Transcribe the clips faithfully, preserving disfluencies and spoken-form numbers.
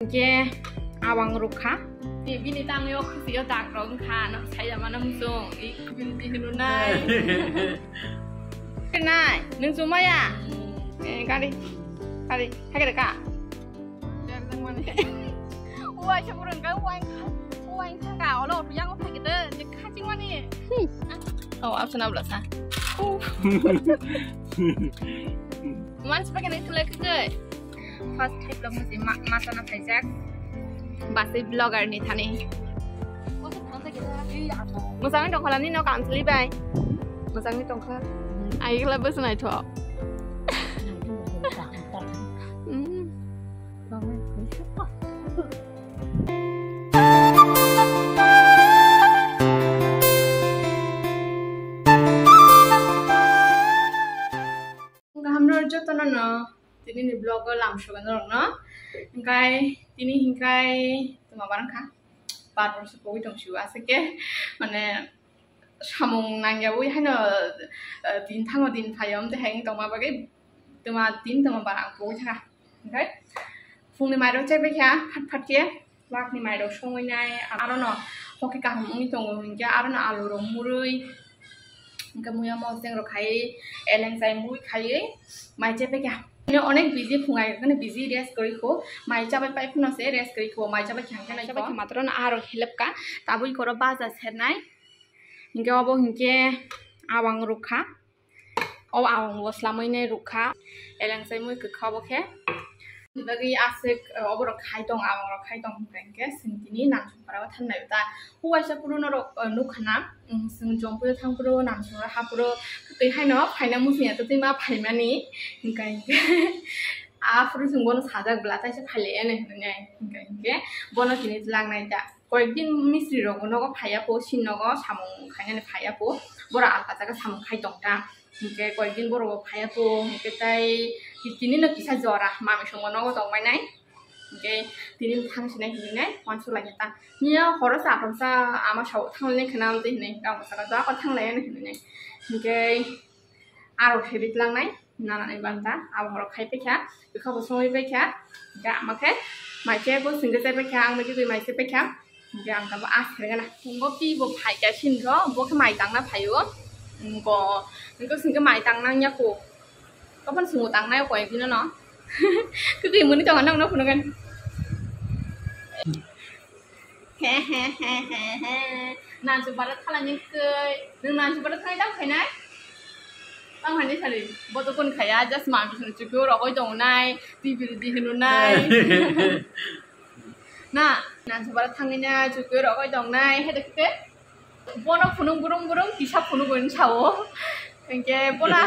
Ke awang rukha. Ni bini tangwi o khwsio dak rok wngkha, no sai jama no muchung. I bini di hwnwi nai. Nai, nung chumaya? Eh, gari. Gari, hai gari ka? Uai sa kurang ka, uai ka. Uai ka ka, olo yang uai kita, ni kacing mani. Oh, apa sana belasa? Man sebagai ni tulai ke. First time vlog ni ma ma sana phaijak. Basi vlogger ni thani. Mwsangwi tongkha lani no kamchwlwi bai. Mwsangwi tongkha. Ai kla bwswnai tho. Kaham no jotono no tini ni vlog o lam sugan rok no. Hingkai tini hingkai tuma barang kha. Bar borso pogwi tong siu aswk khe, mane, samung nangyawi haino, eh, din thango din phaio, amtwi hai tongma bagwi tuma din tuma bar ang pogwi thangkha. Hingkai phungni mairok chaibai kha phat phat khe, lakni mairok songwi nai, arono hoki kaham wngwi tongo hinkhe, arono alu rok murui, Hingke muya mosdeng rok khai, eleng chai mui khai, mai chepe kha. Ini onek busy phungai, kene busy rest kori kho, mai chabai pai phano se rest kori kho, mai chabai kha, kene chabai kha matro na aro help ka, tabui koro baja sernai. Hingke obo hingke awang rukha, o awang bo slamoi nai rukha, eleng chai mui kwkha obo khe. Bagwi aswk, eh, oborok khai tong, awangrok khai tong hwnkha hinkhe chwng tini Nansukpara o thangnai ta. Uaisa phuru norok, eh, nukha na, mm, chwng Jompui o thang phuru, Nansukpara ha phuru, twi haino phaina muchungya twtwi ma phaimani, hwnkha hinkhe aphuru chwng bono sajak bwla taisa phailaiyani hwnwi, hwnkha hinkhe bono tini twlangnai ta. Koyekdin misri rok nogo phaiya po, sin nogo samung khainani phaiya po, borok alka jaga samung khai tong ta. Hinkhe koyekdin borok bo phaiya po, hinkhe tai tini no kisa jora mami songo nogo tongbai nai. Hinkhe tini thang sinai hinwi nai wansuk lai ta. Niya horo sa aphang sa ama sao thang lai khna amtwi hinwi tamo saka jaka thang lai hinwi nai. Hinkhe aro khe bitlang nai. Nanani banta, abo borok khai paikha, bwkha bo songwi paikha, hingke ama khe mai khe bo singke chai paikha, ang bai khe twi mai chai paikha, hingke ang tabuk a sergana. Bo twi bo phaikha sini rw, bo khe mai tangna phaio, bo hingke singke mai tangna wngya kho, tophan chwngbo tangnai o koi bini no, kwtwi mwnwi tongo nokno phunukgani. He he he he he. Nansukpara thalani koi. Nwng Nansukpara thalai tang khainai? Tang khainai sari. Bo to kun khaya, just mami sini chukyo rogoi tongnai, T V di hwnunai. Na, Nansukpara thangina chukyo rogoi tongnai, he dekhe. Bono phunuk burung burung kisa phunuk gun sao. Hingke bono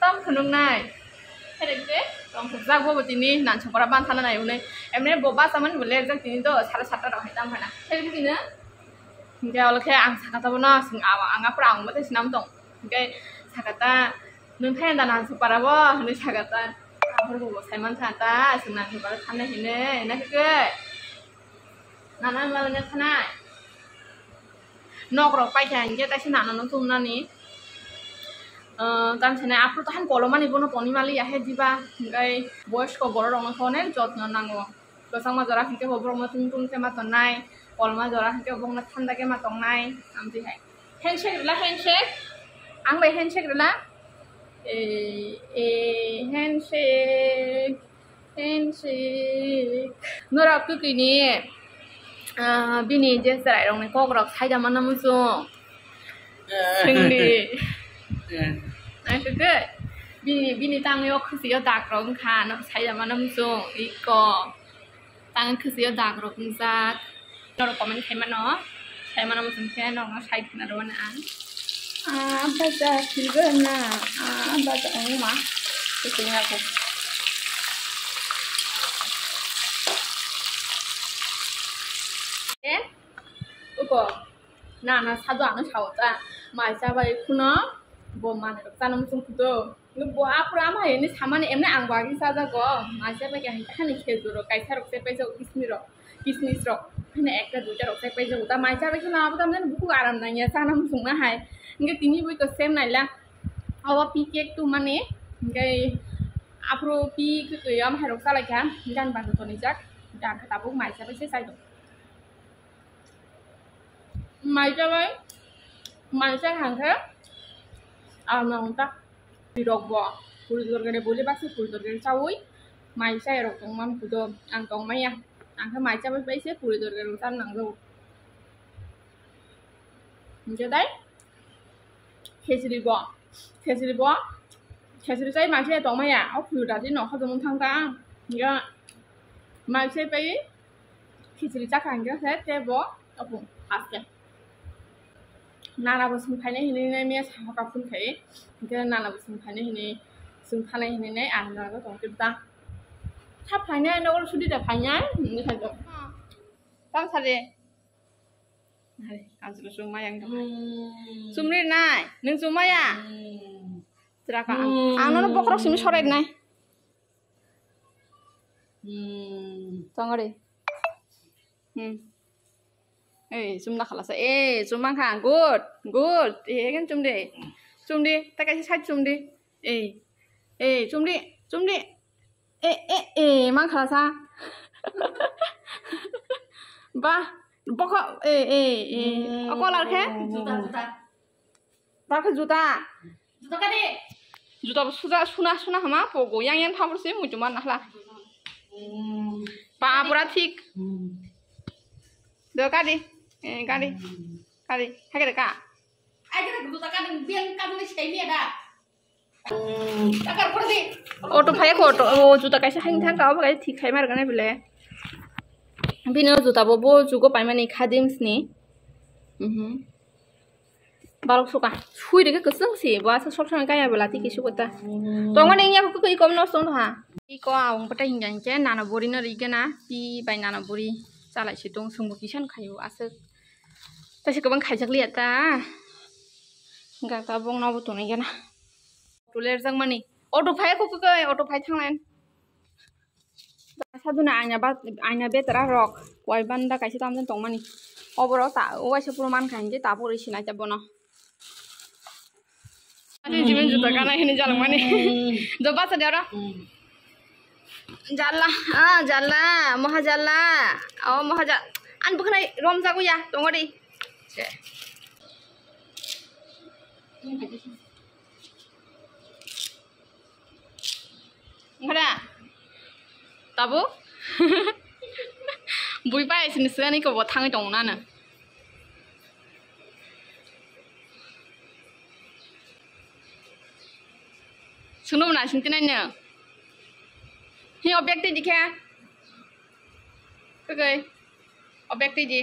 tam phunuk nai. Herekhe tong thokjak bo tini Nansukpara ban sana nai unai. Emne bo basa mani bo lerjak tini do sara satta rok hai tam phana. Herekhe tini. Hingke olo khe ang saka ta bono sing awa ang apra ang bo tei sinam tong. Hingke saka ta nwng thai da Nansukpara bo hwnwi saka ta. Aphuru bo sai man kha ta sing Nansukpara thanai hine na khe. Nana mala ne thanai. Nok rok paikha hinkhe taisa nana no chumnani. Ah, tamo sanai aphuru to han kolomani bono tongwi maliya he diba. Hinkhe boyosko borok rokno khe onek jotno nango. Kwchangma jora hinkhe bo borokno tung tung khe ma tongnai. Kolma jora hinkhe bo bokno thanda khe ma tongnai. Amtwi hai. Handshake rwla, handshake. Ang bai handshake rwla. Eh, eh, handshake. Handshake. Norok kwtwini, ah, bini je chwrairokni kokrok saida manna muchung. Swngdi. Ang kwtwi bini, bini tangwi o khwsio dagrok wngkha, no saida manna muchung. Iko. Tang khwsio dagrok wngjak. Norok comment khaimano, khaimano muchung khe norokno sai khna rwmani ang. Ah, baja philgana, ah, baja ongma. Kuching aku. Eh? Uko. Na, na, sadu ano sao ta. Mai chabai khuno. Bo manwi rok chana muchung khudo. Bo aphuru ama hai hwnwi samani, emni ang bagwi chajago, mai chabai kha, hani khejur rok, kaisa rok chepaijago, kismis rok, kismis rok, hani ekta duita rok chepaijago, ta mai chabai khe lama bo tamjani bukhuk aram nangya chana muchungma hai. Hinkhe tini bo iko sem naila, obo pi cake tubumani, hinkhe aphuru pi kwtwi ama hai rok chalaikha, gan bando tonijak. Ang khe tabuk mai chabai se chai tong. Mai chabai, mai chai hang khe ang nang ta. Puri rok bo, puri torkari bole baksa puri torkari chaui mai chai rok tong man kudo ang tong maya. Ang khe mai chabai bai se puri torkari rok chan nang jago. Hingke dai khechiri bo, khechiri bo, khechiri chai mai se tong maya. O puri dati no hojom wng thang ta ang. Hingke mai se pai khechiri chakha hingke se tei bo topung haste. Nana bo swng phainai hinui nai miya sahoka phun khai. Hingke nana bo swng phainai hinui, swng phanai hinui nai ang nana tong khe ta. Tha phainai nogo sudi da phainai hinui khai. Tang sale. Hai, ang salo swng maya ang. Hmm. Chumri nai, nung chumaya. Hmm. Chwraka ang. Hmm. Ang nono bokhorok simi sorai nai. Hmm. Tongori. Hmm. Eh, chumna khalasa. Eh, chumang kha. Good, good. Eh, kan chumdi. Chumdi, ta kaisa side chumdi. Eh. Eh, chumdi, chumdi. Eh, eh, eh, mang khalasa. Ba, bokho, eh, eh, eh. Hmm. O color khe? Juta, juta. Bakhe juta. Juta kadi. Juta bo suja, suna, suna hama pogo. Yang, yang thabur se muchuma nahla. Hmm. Pa pura thik. Hmm. Do kadi. Eh, kadi. Hmm. Kadi. Hai kadi ka. Ai kadi juta kadi biang kadi ni semi ada. Hmm. Takar pura di. Auto phai ko auto. O juta kaisa haing thang ka, o kaisa thik khai mar gana bile. Bini o juta bo, bo jugo paimani khadim sini. Mhm. Balok suka. Sui rege kwchwng si. Bo asa sob samai kaya bela tiki suko ta. Tongmani wngya khe kwkwi kom nosto wngha. Iko awng bwtai hingya hinkhe nana bori no rigena. Pi bai nana bori chalai si tong, swngbo kisa no khaio aswk. Taisa kwbang khaijak liya ta. Hingkha ta bong nobo tonwi gana. Auto lerjak mani. Auto phai kho kwkwi, auto phai thanglayan. Saduna aina ba, aina betara rok wai banda kaisa tamjani tongmani. Oborok ta waisa puro mankha hinkhe tabuk rwi sinai ta bono. Ani jiben juta gana hini jalangmani. Hmm. Do basa de oro. Hmm. Jalla, ah, jalla, moha jalla. Oh, moha ja-, an bukhnai romjago ya, tongori. Ngara. Tabu? Bui pai sini sini ko bo thangwi tong nana. Sunu na sini tinai ne. Hi object di khe. Kagai. Object di.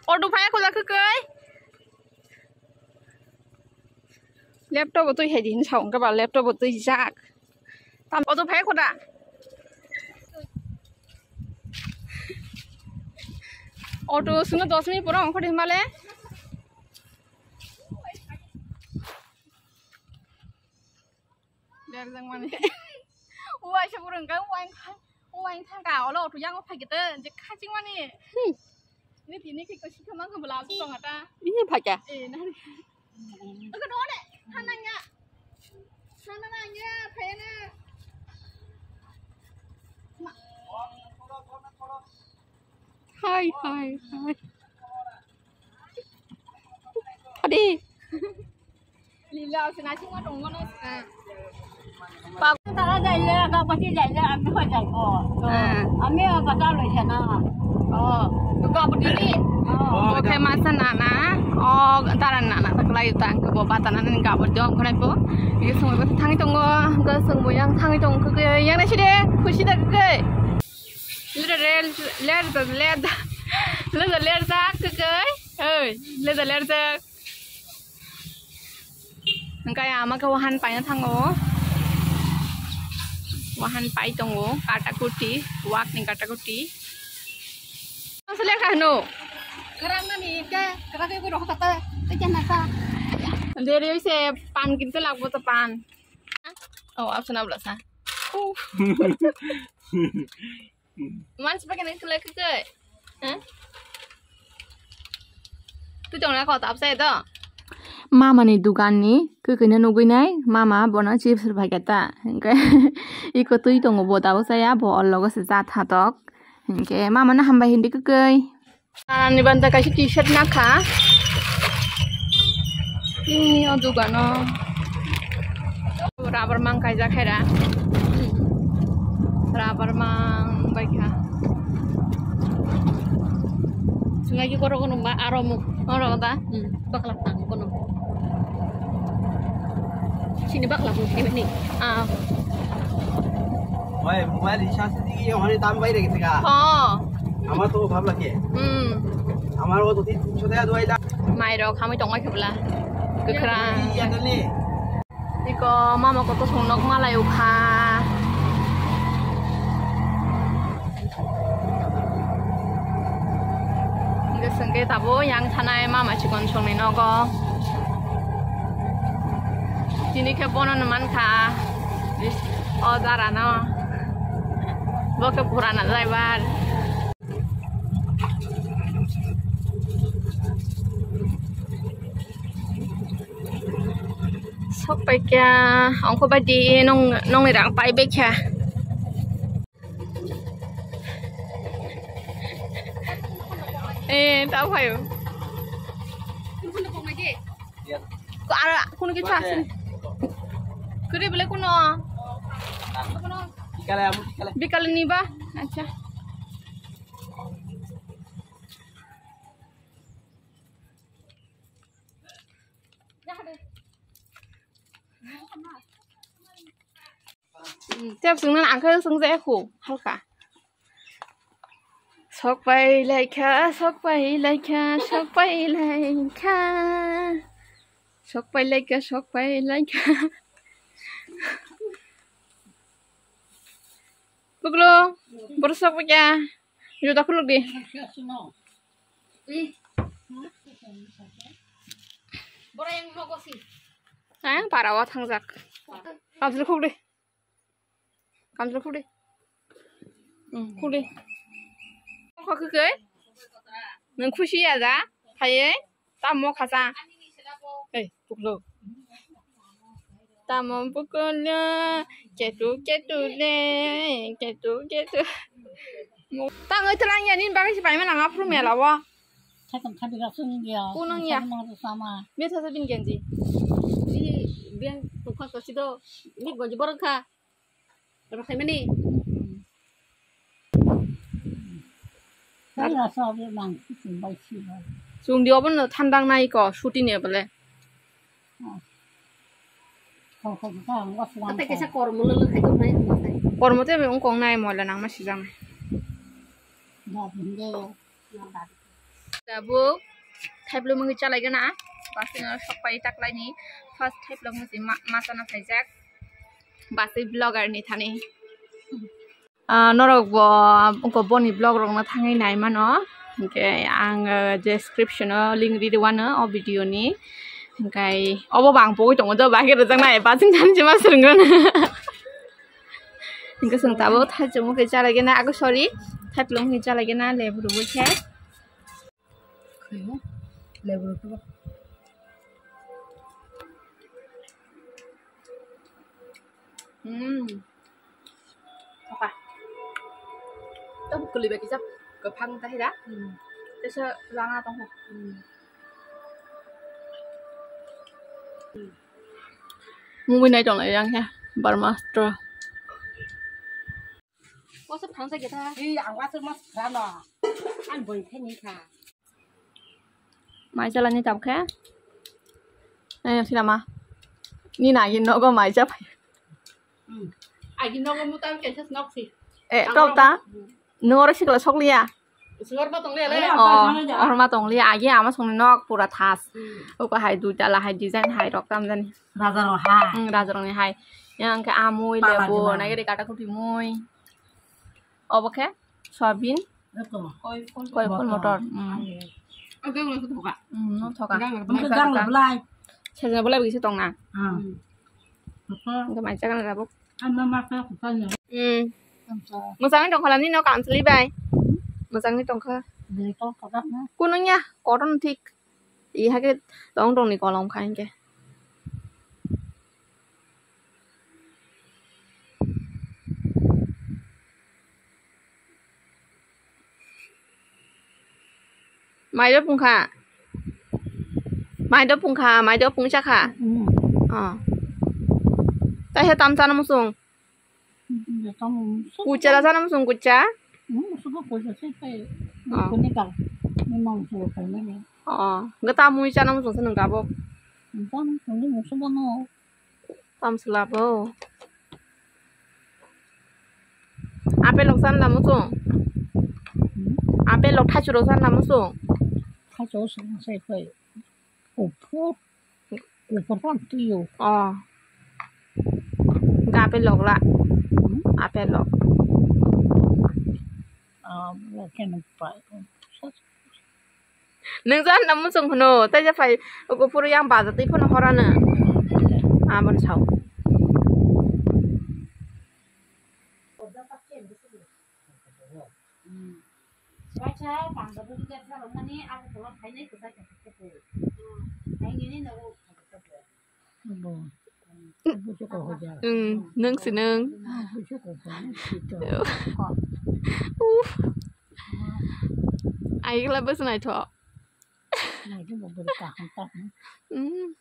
Auto phai ko jak kai. Laptop bo twi hai din sa ong ka ba laptop bo twi jak. Tam auto phai ko da. Auto sunu dos minute pura ong ko din male. Berjak mani. Uaisa burung ka uain thang, uain thang ka olo auto yang phai kete je khaching mani. Hmm. Ni tini ki ko sikha mang ko bela su tong ata. Ini phai ka? Eh, na. Ko done. Thana nya. Thana na nya phai na. Hai, hai, hai. Adi. Lila sina sima tong mano sina. Pak tara jaile, agapati jaile, ami ho jaibo. Ah. Ami ho kata lo jana. Oh, agapati ni. Oh. Bo khe masa nana. Oh, tara nana taklai ta ang bo bata nana ni gabor jong khonai bo. Ye sungbo thangwi tongo, ga sungbo yang thangwi tongo. Yang nai side, khusi da kai. Leda, leda, leda, leda, leda, leda, kwkwi. Oi, leda, leda. Hingke ama khe wahan paina thango. Wahan pai tongo, kata kuti, wak ni kata kuti. Ang selek hano. Kerang nani ke, kerang ke guru kata, tekan nata. Deri se pan kinto lagbo to pan. Oh, apa sana belasa? Mans pakai nang kelek ke? Hah? Tu tong na kau tap saya to. Mama ni dugan ni kwkhwino nugwi nai, mama bono chips rwphaikha ta, hinkhe iko twi tongo, bo tabuk chaya, bo o logo se cha tha tok, hinkhe mama no hambai hindi kwkhwi. Ani banta kaisa T-shirt nakha. Ini o dugano rubber mang kaijak khaira. Rubber mang baikha. Sungai ki korok nungba aro muk oro da. Hmm, bakla tang kono. Sini bakla muk ni. Ah. Oi, mobile recharge di ye hone tam bai rek tega. Oh. Ama to bhab lage. Hmm. Amar o to tin sho tega duai la. Mai rok hamai tong mai khebla. Kwkhwrang. Iya dale. Iko mama koto songnok malai ukha. Hingke sengke tabo yang thanai mama chikon songni nogo. Tini khe bono no mankha. O jara no. Bo khe purana driver. Sok paikha, ongkho bai di nong, nongni rang pai baikha. Eh, tao phaio. Ko aro kuno kichu asini. Kuri bole kuno. Bikale amu bikale. Bikale ni ba? Acha. Hmm, tep sung nang angkhe sung je khu halka. Sok pai lai kha, sok pai lai kha, sok pai lai kha. Sok pai lai kha, sok pai lai kha. Puklo, borok sok pai kha. Juta khuluk di. Ang para o thangjak. Kamchwlwi khuk di. Kamchwlwi khuk di. Hmm, khuk di. Kok khe khe? Nwng khusi ya da? Phaiwi? Tamo khacha. Ei, puklo. Tamo puklo. Ketu, ketu le. Ketu, ketu. Tang oi tlang ya, nini bagwi se paima nang aphuru mela o. Sakam khabi ga sung ya. Kunang ya. Sakam nang sama. Bia thasa bini genji. Ni bia tongkha kosi do. Ni gonji borok kha. Rwkhaimani. Chwng di obo no thandang nai ko, suti ni bole. Tei kaisa kormo lolo khai tongnai. Kormo tei bai wngkong nai, moila nangma sijak nai. Tabuk thaiplwmwi chalaigwna, basino sokpai taklaini first thaiplwmwi se ma, ma chana phaijak, basi vlogger ni thani. Ah, norok bo, wngkha boni vlog rokno thangwi nai mano, hinkhe ang, ah, description o link ri rwano o video ni, hinkhe obo bo ang pogwi tongo do, bahai khe rwjaknai, basing thani se ma swrwngna. Hinkhe chwng tabuk thaichung khe chalaigwna, ago sorry, thaiplwmwi chalaigwna, lebu rwui khe. Khayo, lebu rwui khe. Hmm. Oka. Tabuk kwlwi bai kisa kwphang tahira. Hmm. Tesa lana tongkha. Hmm. Movie nai tonglai yang khe Brahmastra. Wasa phrang sa kita. Hi, ang wasa mas phrano. Ang boy khe ni kha. Mai chala ni tabkhe. Nai sila ma. Ni na yin nogo mai cha phai. Hmm. Agi nogo mutam khe ses nok si. Eh, kau ta? Nung oro sikla sokliya? Singor ma tong le le. Oh, oro ma tong liya. Agi ama songni nok pura thas. Hmm. Oko hai dui tala hai design hai rok tam jani. Raja rok hai. Hmm, raja rok ni hai. Yang ke amui lebu, nai gari kata kuti mui. Obo khe soyabin. Koi phul motor. Hmm. Hmm, no thoka. Sejna bolai bisi tong na. Hmm. Engke mai chagan rabo. Hmm. Mochangni tongkha lani no kamchwlwi bai. Mochangni tongkha. Kunung ya, koton thik. I hake tong tongni kolom kha hinkhe. Maido pungkha. Maido pungkha, maido pungcha kha. Mm. Oh. Taisa tam chana muchung. Kucha da chana muchung kucha. Mm, muchung kucha se pai. Oh. Kuni kal. Ni mong su pai ni. Oh. Gata mui chana muchung se nung gabo. Tam suni muchung bono. Tam sela bo. Apel lok san lamu sung. Hmm? Apel lok thachu rok san lamu sung. Thachu sung sai kai. Upur. Upur kan tuyo. Oh. Ga apel lok la. Hmm? Apel lok. Ah, lok kena pai. Nung jan na muchung hwno, tei je phai, ugo phuru yang baja twi phano horano. Aboni sao. Wng, nwng si nwng. Uff. Ai kla bwswk naithok. Wng.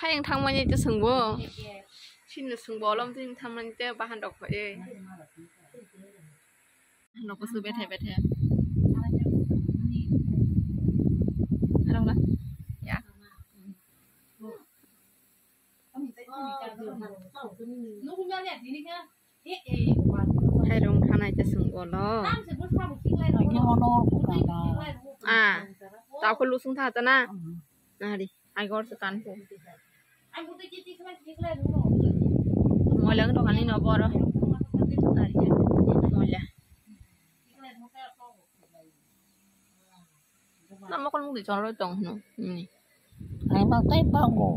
Hayung thangmani tei swngbo. Chini swngbo olom tini thangmani tei bahan rok kho e. Bahan rok kusu bethe bethe. Harang la. Ya. Hairung thanai te swng bolo. Ah, tao khe lusung tha ta na. Nari, ai gor se tan. Moila wng tongkha nini obo oro. Moila. Na mokol mukti chongroi tong hwno nini. Ai ma tei bango.